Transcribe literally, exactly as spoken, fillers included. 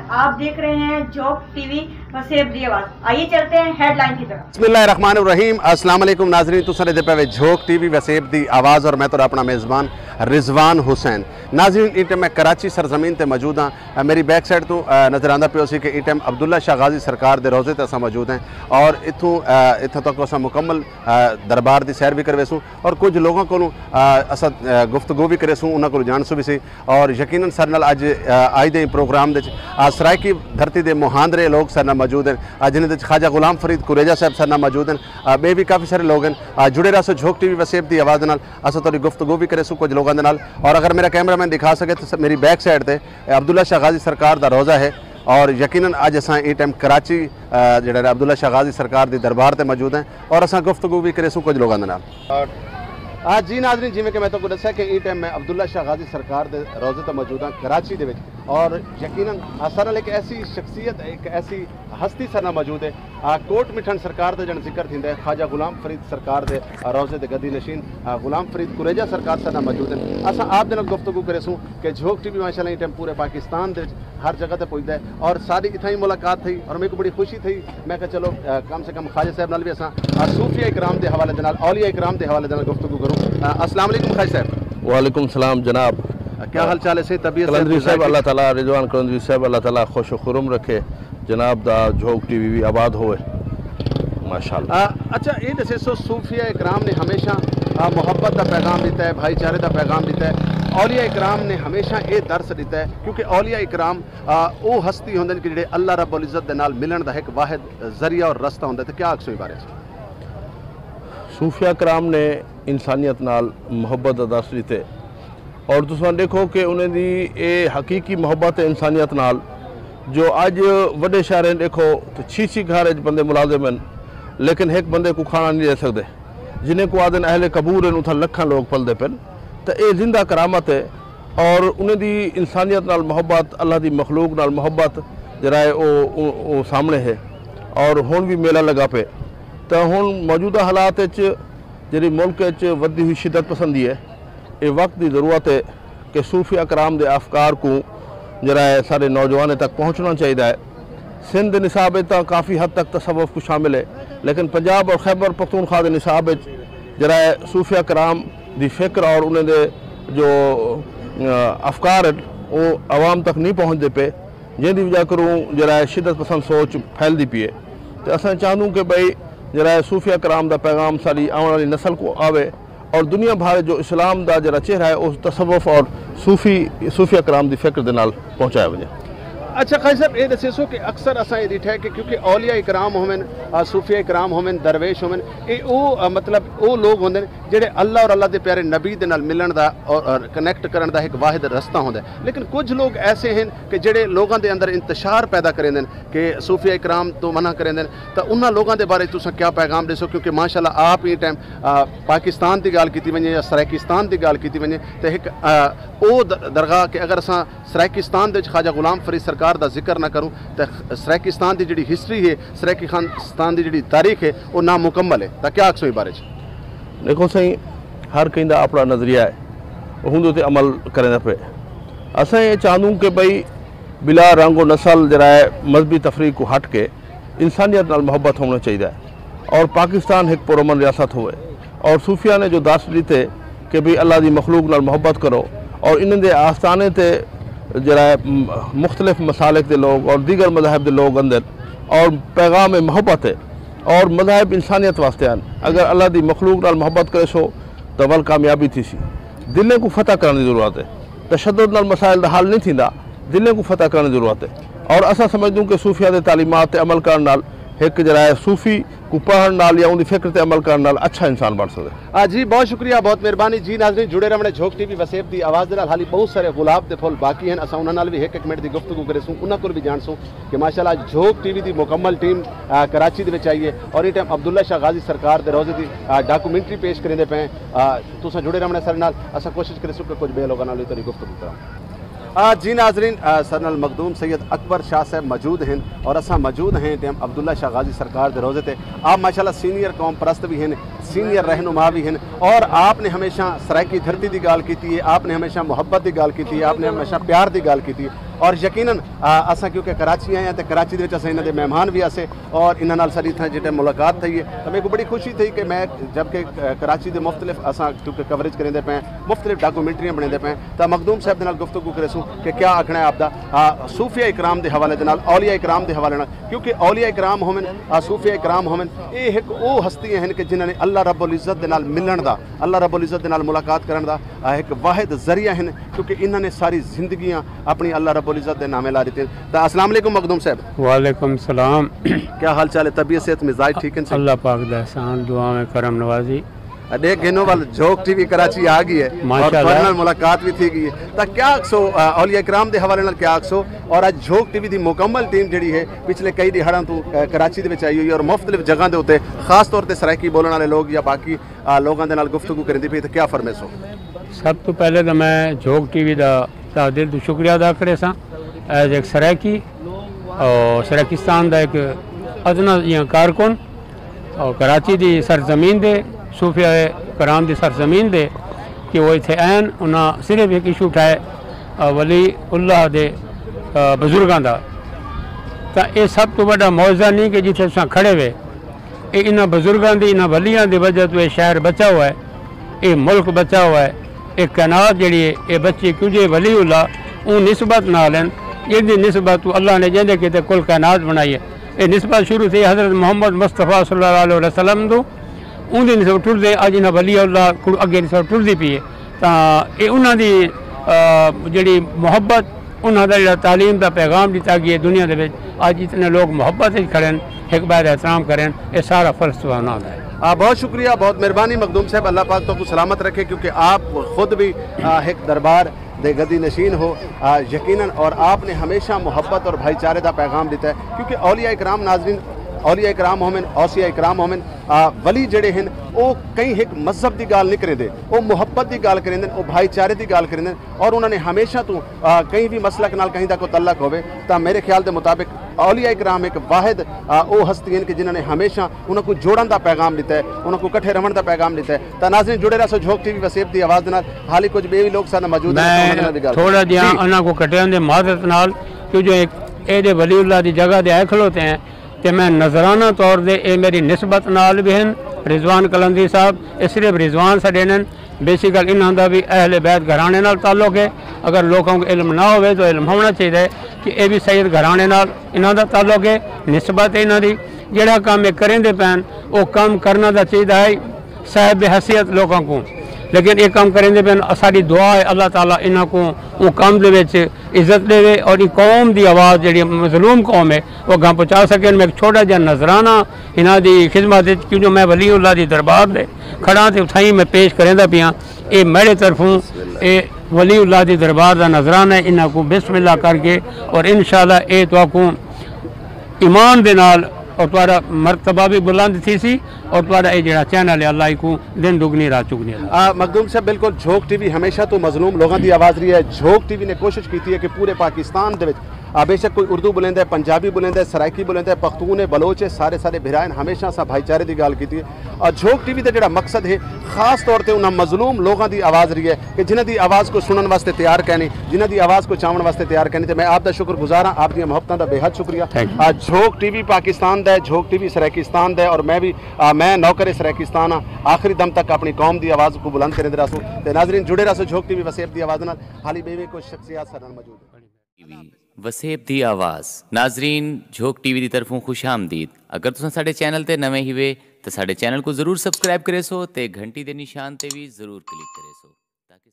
آپ دیکھ رہے ہیں جھوک ٹی وی وسیب دی آواز۔ آئیے چلتے ہیں ہیڈ لائن کی طرف۔ بسم اللہ الرحمن الرحیم۔ السلام علیکم ناظرین، تساں ݙیہدے پئے وے جھوک ٹی وی وسیب دی آواز اور میں تہاݙا اپݨا میزبان رضوان حسین۔ ناظرین، ایں ٹائم میں کراچی سرزمین تے موجود ہاں۔ میری بیک سائیڈ توں نظر آندا پیا ہوسی کہ ایں ٹائم عبداللہ شاہ غازی سرکار دے روضے تے اساں موجود ہیں اور اتھوں اتھوں تک اساں مکمل دربار دی سیر وی کرویسوں اور کجھ لوگاں کولوں اساں گفتگو وی کریسوں، انہاں کولوں ڄاݨسوں وی سہی۔ اور یقینا ساݙے نال اڄ اڄ دے پروگرام دے وچ سرائیکی دھرتی دے مہاندرے لوگ ساݙے نال موجود ہیں، جنہاں دے وچ خواجہ غلام فرید کریجہ صاحب ساݙے نال موجود ہیں۔ ٻئے وی کافی سارے لوگ ہیں۔ جڑے رہسو جھوک ٹی وی وسیب دی آواز دے نال۔ اساں تہاݙی گفتگو وی کریسوں کجھ لوگاں دے نال۔ اور اگر میرا کیمرہ مین ݙکھا سڳے تاں میری بیک سائیڈ تے عبداللہ شاہ غازی سرکار دا روضہ ہے۔ اور یقینا اڄ اساں ایں ٹائم کراچی جیڑھا عبداللہ شاہ غازی سرکار دی دربار تے موجود ہیں اور اساں گفتگو وی کریسوں کجھ لوگاں دے نال۔ آ جی ناظرین، جیویں کہ میں تہاکوں ݙسیا کہ ایں ٹائم میں عبداللہ شاہ غازی سرکار دے روضے تے موجود ہاں کراچی دے وچ۔ اور یقینا ساݙے نال ایک ایسی شخصیت، ایک ایسی ہستی ساݙے نال موجود ہے۔ کوٹ مٹھݨ سرکار دا جݨ ذکر تھیندا ہے، خواجہ غلام فرید سرکار دے روضے دے گدی نشین غلام فرید کریجہ سرکار ساݙے نال موجود ہیں۔ اساں آپ دے نال گفتگو کریسوں کہ جھوک ٹی وی ماشاءاللہ ایں ٹائم پورے پاکستان دے وچ ہر جگہ تے پہنچدا ہے اور ساݙی اتھاں ہی ملاقات تھئی اور میکوں بڑی خوشی تھئی۔ میں کہا چلو کم سے کم خواجہ صاحب نال وی اساں صوفیاء کرام دے حوالے دے نال، اولیاء کرام دے حوالے دے نال گفتگو کروں۔ السلام علیکم خواجہ صاحب۔ وعلیکم السلام جناب۔ کیا حال چال ہے؟ صحیح طبیعت؟ قلندری صاحب، اللہ تعالیٰ، رضوان قلندری صاحب، اللہ تعالیٰ خوش و خرم رکھے۔ جناب دا جھوک ٹی وی وی آباد ہوئے۔ ماشاءاللہ۔ اچھا، اے ݙسیسو، صوفیاء کرام نے ہمیشہ محبت دا پیغام ݙتا ہے، بھائی چارے دا پیغام ݙتا ہے۔ اولیاء کرام نے ہمیشہ اے درس ݙتا ہے، کیونکہ اولیاء کرام او ہستی ہوندن کہ جڑے اللہ رب العزت دے نال ملݨ دا ہک واحد ذریعہ اور رستہ ہوندا ہے۔ تے کیا آکھسو ایں بارے وچ؟ صوفیاء کرام نے انسانیت نال محبت دا درس ݙتے اور تساں ݙیکھو کہ انہیں دی اے حقیقی محبت ہے انسانیت نال، جو اڄ وݙے شہریں ݙیکھو تے چھی چھی گھر اچ بندے ملازم ہن، لیکن ہک بندے کوں کھانا نہیں ݙے سڳدے۔ جنہیں کوں آہدن اہل قبور ہن، اتھاں لکھاں لوگ پلدے پن۔ تے اے زندہ کرامت ہے۔ اور انہیں دی انسانیت نال محبت، اللہ دی مخلوق نال محبت جیڑھا ہے او او سامݨے ہے۔ اور ہݨ وی میلہ لڳا پئے۔ تاں ہݨ موجودہ حالات اچ جیڑھی ملک اچ ودھدی ہوئی شدت پسندی ہے، اے وقت دی ضرورت ہے کہ صوفیاء کرام دے افکار کوں جیڑھا ہے سارے نوجوانیں تک پہنچݨا چاہیدا ہے۔ سندھ دے نصاب اچ تاں کافی حد تک تصوف کوں شامل ہے، لیکن پنجاب اور خیبر پختونخوا دے نصاب اچ جیڑھا ہے صوفیاء کرام دی فکر اور انہیں دے جو افکار ہن او عوام تک نہیں پہنچدے پئے، جیں دی وجہ کروں جیڑھا ہے شدت پسند سوچ پھیلدی پئی ہے۔ تے اساں چاہندوں کہ بھئی جیڑھا ہے صوفیاء کرام دا پیغام ساݙی آوݨ والی نسل کوں آوے اور دنیا بھر جو اسلام دا جیڑھا چہرہ ہے او تصوف اور صوفی صوفیاء کرام دی فکر دے نال پہنچایا ونڄے۔ اچھا خواجہ صاحب، اے ݙسیسو کہ اکثر اساں اے ݙٹھا ہے کہ کیونکہ اولیاء کرام ہوون، صوفیاء کرام ہوون، درویش ہوون، اے او مطلب او لوگ ہوندن جیڑھے اللہ اور اللہ دے پیارے نبی دے نال ملݨ دا اور کنیکٹ کرݨ دا ہک واحد رستہ ہوندا ہے، لیکن کجھ لوگ ایسے ہن کہ جیڑھے لوگاں دے اندر انتشار پیدا کریندن کہ صوفیاء کرام توں منع کریندن، تاں انہاں لوگاں دے بارے تساں کیا پیغام ݙیسو؟ کیونکہ ماشاءاللہ آپ ایں ٹائم پاکستان دی ڳالھ کیتی ونڄے یا سرائیکستان دی ڳالھ کیتی ونڄے تے ہک او درگاہ کہ اگر اساں سرائیکستان دے وچ خواجہ غلام فرید سرکار دا ذکر نہ کروں تاں سرائیکستان دی جیڑھی ہسٹری ہے، سرائیکستان دی جیڑھی تاریخ ہے او نامکمل ہے، تاں کیا آکھسو ایں بارے وچ؟ ݙیکھو سئیں، ہر کہیں دا اپݨا نظریہ ہے، او ہوندے تے عمل کریندا پئے۔ اساں اے چاہندوں کہ بھئی بلا رنگ و نسل جیڑھا ہے مذہبی تفریق کوں ہٹ کے انسانیت نال محبت ہووݨا چاہیدا ہے اور پاکستان ہک پرامن ریاست ہووے۔ اور صوفیاء نے جو درس ݙتے کہ بھئی اللہ دی مخلوق نال محبت کرو اور انہاں دے آستانے تے جیڑھا ہے مختلف مسالک دے لوگ اور دیگر مذاہب دے لوگ اندر اور پیغام محبت ہے۔ اور مذاہب انسانیت واسطے ہن۔ اگر اللہ دی مخلوق نال محبت کریسو تاں ول کامیابی تھیسی۔ دلیں کوں فتح کرݨ دی ضرورت ہے۔ تشدد نال مسائل دا حل نی تھیندا، دلیں کوں فتح کرݨ دی ضرورت ہے۔ اور اساں سمجھدوں کہ صوفیاء دے تعلیمات تے عمل کرݨ نال ہک جیڑھا ہے صوفی کوں پڑھݨ نال یا اوندی فکر تے عمل کرݨ نال اچھا انسان بݨ سڳدے۔ آ جی بہت شکریہ، بہت مہربانی۔ جی ناظرین، جڑے رہوݨے جھوک ٹی وی وسیب دی آواز دے نال، حالی بہت سارے گلاب دے پھل باقی ہن، اساں انہاں نال وی ہک ہک منٹ دی گفتگو کریسوں، انہاں کول وی جانسوں کہ ماشاءاللہ جھوک ٹی وی دی مکمل ٹیم کراچی دے وچ آئی ہے اور ایں ٹائم عبداللہ شاہ غازی سرکار دے روضے دی ڈاکومنٹری پیش کریندے پئے ہیں۔ تساں جڑے رہوݨے ساݙے نال، اساں کوشش کریسوں کہ کجھ ٻئے لوکاں نال وی تہاݙی گفتگو کراں۔ آ جی ناظرین، آ ساݙے نال مخدوم سید اکبر شاہ صاحب موجود ہن اور اساں موجود ہیں ٹائم عبداللہ شاہ غازی سرکار دے روضے تے۔ آپ ماشاءاللہ سینئر قوم پرست وی ہن، سینئر رہنما وی ہن اور آپ نے ہمیشہ سرائیکی دھرتی دی ڳالھ کیتی ہے، آپ نے ہمیشہ محبت دی ڳالھ کیتی ہے، آپ نے ہمیشہ پیار دی ڳالھ کیتی ہے۔ اور یقیناً اساں کیونکہ کراچی آئے ہیں تو کراچی دے وچ اساں انہاں دے مہمان بھی آسے اور انہاں نال ساری اتھاں جیتے ملاقات تھئی ہے تو میرے کو بڑی خوشی تھی کہ میں جب کہ کراچی دے مختلف اساں کیونکہ کوریج کریندے پئے ہیں، مختلف ڈاکومنٹریاں بنیندے پئے ہیں، تاں مخدوم صاحب دے نال گفتگو کریسوں کہ کیا آکھنا ہے آپ دا، آ، صوفیاء اکرام دے حوالے دے نال، اولیاء اکرام دے حوالے نال، کیونکہ اولیاء اکرام ہوون، آ، صوفیاء اکرام ہوون، اے ہک او ہستیاں ہن کہ جنہاں نے اللہ رب العزت دے نال ملݨ دا، اللہ رب العزت دے نال ملاقات کرݨ دا، آ، ہک واحد ذریعہ ہن، کیونکہ انہاں نے ساری زندگیاں اپݨی اللہ رب العزت دے نامے لا ݙتیاں۔ تاں السلام علیکم مخدوم صاحب۔ وعلیکم السلام۔ کیا حال چال ہے؟ طبیعت صحت مزاج ٹھیک ہن سائیں؟ اللہ پاک دا احسان، دعاواں کرم نوازی۔ ݙیکھ گھنو ول جھوک ٹی وی کراچی آ ڳئی ہے اور ماشاءاللہ۔ تہاݙے نال ملاقات بھی تھی ڳئی ہے۔ تاں کیا آکھسو، آ، اولیاء کرام دے حوالے نال کیا آکھسو؟ اور اڄ جھوک ٹی وی دی مکمل ٹیم جیڑھی ہے، پچھلے کئی ݙیہاڑاں توں، آ، کراچی دے وچ آئی ہوئی ہے اور مختلف جگہاں دے اُتے خاص طور تے سرائیکی ٻولݨ والے لوگ یا باقی، آ، لوگاں دے نال گفتگو کریندی پئی، تاں کیا فرمیسو؟ سب توں پہلے تاں میں جھوک ٹی وی دا تہہ دل توں شکریہ ادا کریساں، ایز ہک سرائیکی اور سرائیکستان دا ہک ادنا جیہاں کارکن، اور کراچی دی سرزمین دے، صوفیاء کرام دی سرزمین دے، کہ وہ اتھے آئن، انہاں صرف ہک ایشو اٹھائے، آ، ولی اللہ دے، آ، بزرگاں دا۔ تاں اے سب توں وݙا معجزہ نہیں کہ جتھے تساں کھڑے وے، اے انہاں بزرگاں دی، انہاں ولیاں دی وجہ توں اے شہر بچا ہوا ہے، اے ملک بچا ہوا ہے، اے کائنات جیڑھی ہے، اے بچی کیوں جو اے ولی اللہ اوں نسبت نال ہن، جن دی نسبت توں اللہ نے جیندے کیتے کل کائنات بݨائی ہے۔ اے نسبت شروع تھی حضرت محمد مصطفیٰ صلی اللہ علیہ وسلم توں، اوں دی نسبت ٹردے اڄ انہاں ولی اللہ کوں اڳے نسبت ٹردی پئی ہے۔ تاں اے انہاں دی، آ، جیڑھی محبت، انہاں دا جیڑھا تعلیم دا پیغام ݙتا ڳیا ہے دنیا دے وچ، اڄ اتنے لوگ محبت وچ کھڑے ہن، ہک ٻئے دا احترام کرن، اے سارا فلسفہ انہاں دا ہے۔ آ، بہت شکریہ، بہت مہربانی مخدوم صاحب، اللہ پاک تہاکوں سلامت رکھے، کیونکہ آپ خود بھی، آ، ہک دربار دے گدی نشین ہو، آ، یقیناً، اور آپ نے ہمیشہ محبت اور بھائی چارے دا پیغام ݙتا ہے، کیونکہ اولیاء کرام، ناظرین، اولیاء کرام ہوون، اوصیاء کرام ہوون، آ، ولی جیڑھے ہن، او کہیں ہک مذہب دی ڳالھ نہیں کریندے، او محبت دی ڳالھ کریندن، او بھائی چارے دی ڳالھ کریندن، اور انہاں نے ہمیشہ توں، آ، کہیں بھی مسلک نال کہیں دا کوئی تعلق ہووے تاں میرے خیال دے مطابق اولیاء کرام ہک واحد، آ، او ہستی ہن کہ جنہاں نے ہمیشہ انہاں کوں جوڑݨ دا پیغام ݙتا ہے، انہاں کوں کٹھے رہوݨ دا پیغام ݙتا ہے۔ تاں ناظرین جڑے رہسو جھوک ٹی وی وسیب دی آواز دے نال، حالی کجھ ٻئے وی لوگ ساݙے نال موجود ہن، تاں انہاں دے نال وی ڳالھ میں تھوڑا جیہاں جی۔ انہاں کوں کٹیاں دے معذرت نال، کیوں جو ہک ایݙے ولی اللہ دی جگہ دے آئے کھلوتے ہیں، تے میں نذرانہ طور دے اے میری نسبت نال بھی ہن، رضوان قلندری صاحب، اے صرف رضوان ساݙے نال، بیسیکل انہاں دا بھی اہل بیت گھرانے نال تعلق ہے۔ اگر لوکاں کوں علم نہ ہووے تو علم ہووݨا چاہیدا ہے کہ اے بھی سید گھرانے نال انہاں دا تعلق ہے، نسبت ہے انہاں دی۔ جیڑھا کم اے کریندے پئن، او کم کرݨا دا چاہیدا ہے صاحب حیثیت لوکاں کوں، لیکن اے کم کریندے پئن، اساݙی دعا ہے اللہ تعالیٰ انہاں کوں اوں کم دے وچ عزت ݙیوے اور ایں قوم دی آواز جیڑھی مظلوم قوم ہے، او اڳاں پہنچا سڳن۔ میں ہک چھوٹا جیہا نذرانہ انہاں دی خدمت وچ، کیوں جو میں ولی اللہ دی دربار دے کھڑا تے اتھائیں میں پیش کریندا پیاں۔ اے میݙے طرفوں اے ولی اللہ دی دربار دا نذرانہ ہے، انہاں کوں بسم اللہ کر کے اور انشاءاللہ اے تہاکوں ایمان دے نال اور تہاݙا مرتبہ بھی بلند تھیسی اور تہاݙا اے جیڑھا چینل ہے اللہ ایکوں دن دگنی رات چگنی عطا۔ آ، مخدوم صاحب، بالکل جھوک ٹی وی ہمیشہ توں مظلوم لوگاں دی آواز رہی ہے۔ جھوک ٹی وی نے کوشش کیتی ہے کہ پورے پاکستان دے وچ، آ، بے شک کوئی اردو بولیندا ہے، پنجابی بولیندا ہے، سرائیکی بولیندا ہے، پختون ہے، بلوچ ہے، سارے سارے بھرا ہن، ہمیشہ اساں بھائی چارے دی ڳالھ کیتی ہے۔ اور جھوک ٹی وی دا جیڑھا مقصد ہے، خاص طور تے انہاں مظلوم لوگاں دی آواز رہی ہے کہ جنہاں دی آواز کوں سݨݨ واسطے تیار کائنی، جنہاں دی آواز کوں چاوݨ واسطے تیار کائنی، تے میں آپ دا شکر گزار ہاں، آپ دیاں محبتاں دا بے حد شکریہ۔ Thank you۔ آ، جھوک ٹی وی پاکستان دا ہے، جھوک ٹی وی سرائیکستان دا ہے، اور میں بھی، آ، میں نوکر سرائیکستان ہاں، آخری دم تک اپݨی قوم دی آواز کوں بلند کریندے رہسوں۔ تے ناظرین جڑے رہسو جھوک ٹی وی وسیب دی آواز نال، حالی ٻئے وی کچھ شخصیات ساݙے نال موجود ہن۔ ٹی وی وسیب دی آواز۔ ناظرین، جھوک ٹی وی دی طرفوں خوش آمدید۔ اگر تساں ساݙے چینل تے نویں ہیوے تاں ساݙے چینل کوں ضرور سبسکرائب کریسو تے گھنٹی دے نشان تے وی ضرور کلک کریسو تاکہ